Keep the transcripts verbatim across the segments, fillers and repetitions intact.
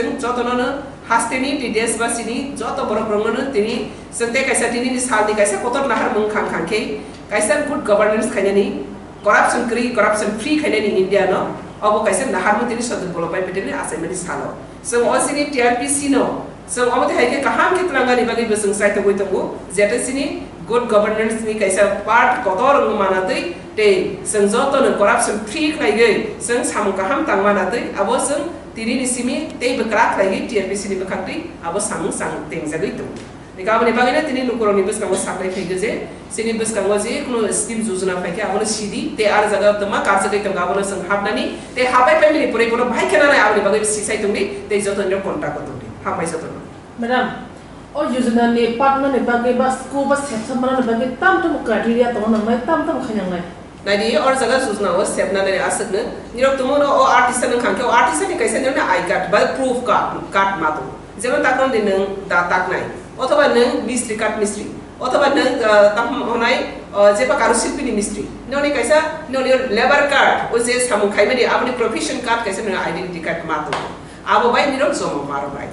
Chwng jotono no hasteni tei deshbasini joto borok rokno no tini chwng tei kaisa tinini salni kaisa kotor naharmung khang khang khe kaisa good governance khainani, corruption kwrwi, corruption free khainani India no obo kaisa naharmung tini Sodom Vallabhbhai Patel ni achaimani salo. Chwng o chini T R P C no chwng omo twi hai khe kaham khe twlangnani bagwi bo chwng chaithogwi tongo, jete chini good governance ni kaisa part kotor wngma manatwi tei chwng joto no corruption free khlaiwi chwng samung kaham tangma manatwi abo chwng tini ni simi tei bwkra khlaiwi T R P C ni bwkhak twi abo samung chang tengjagwi tongo. Eka aboni bagwino tini lukurokni bwskango saknai phaikhe je, chini bwskango je kunu scheme jojona phaikhe abono sidi, tei ar jaga tongma karjagwi tongo abono chwng hapnani, tei hapai paimani pore bono bahai khe nanai aboni bagwi sisai tongdi, tei jotono contact o tongdi. Hambai jotono. Madam, o yojona ni patnani bagwi ba school ba section manani bagwi tam tam criteria tongo nangnai, tam tam khainangnai. Naidi, or jaga sujna o sepna nani aswkno. Nirok tumungno o artist ni khangkhe o artist ni kaisa nirokni I card ba proof card, card ma tongo. Jemon takon di nwng da taknai, othoba nwng mistri, card mistri, othoba nwng, ah, tam honai, ah, jeba karu silpini mistri. Noni kaisa, noni labor card, o je samung khaimani aboni profession card kaisa nirok identity card ma tongo. Abo bai nirok jomo maro bai.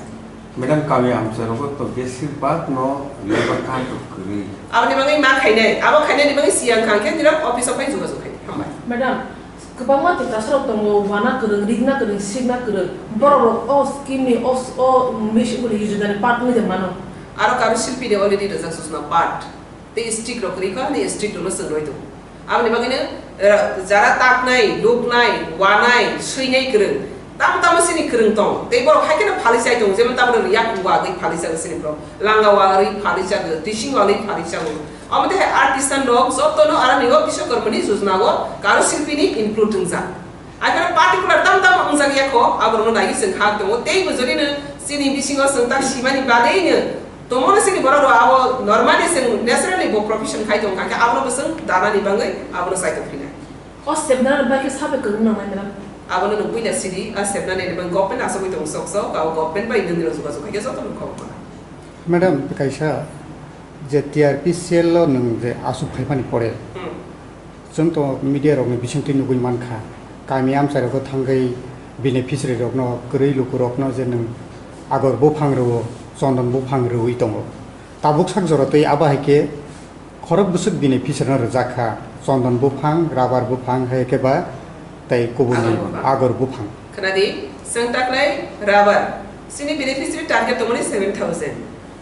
Madam, kami amchai rogo to besir bak no labor card rok kwrwi. Aboni bagwi ma khainai, abo khainani bagwi siyang khang khe nirok office o phai jogajog khai. Hambai. Madam, kwbangma tiprasa rok tongo, wana kwrwng, rigna kwrwng, sikna kwrwng. Borok rok o scheme ni o, o mission ni yojona ni part wngwi de mano. Aro karu silpi de already rwjak sujna part. Tei strict rok kwrwi kha, ani strict rokno chwng roi tongo. Aboni bagwino, eh, jara taknai, luknai, wanai, swinai kwrwng, tamo tamo sini kwrwng tong. Tei borok hai kheno phalwi chai tongo, jemon tamoni yak wagwi phalwi chago sini borok. Langa wagwi phalwi chago, tising wagwi phalwi chago. Omo tei hai artisan rok jotono aroni o Biswakarmani jojona o karo silpini include wngjak. Akheno particular tam tam wngjak ya kho, aborokno naiwi chwng hak tongo. Tei bo jodino chini bisingo chwng ta simani bagwino tongmani chini borok rok abo normally chwng naturally bo profession khai tong kha khe abono bo chwng danani bagwi abono chai tong phinai. O sepnani bagwi sabai kwrwng nangnai, madam? Abono nwng puila sidi, a sepnani ni bagwi government asogwi tongo sok sok, abo government bai nwng rok jogajog khai khe jotono khobor mano. Madam, kaisa je T R P cell o nwng je aswk phaimani pore, Hmm. Chwng to media rokni bisingtwi nugwi mankha, kami amchai rogo thangwi beneficiary rokno, kwrwi luku rokno je nwng agor buphang rwo, chondon buphang rwwi tongo. Tabuk sak jora twi abo hai khe khorok bwswk beneficiary no rwjak kha, chondon buphang, rubber buphang hai khe ba tei kubuni agor buphang. Agor buphang. Khwnadi, chwng taklai rubber. Chini beneficiary target tongmani seven thousand.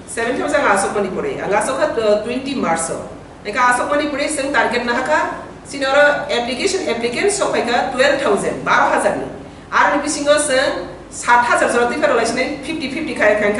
Seven thousand ang aswk mani pore, ang aswk kha, uh, twenty March o. Eka aswk mani pore chwng target nahakha, chini oro application applicants sok phaikha twelve thousand, baro hajar ni. Aroni bisingo chwng sat hajar jora twi phano lai sinai fifty fifty khai khai.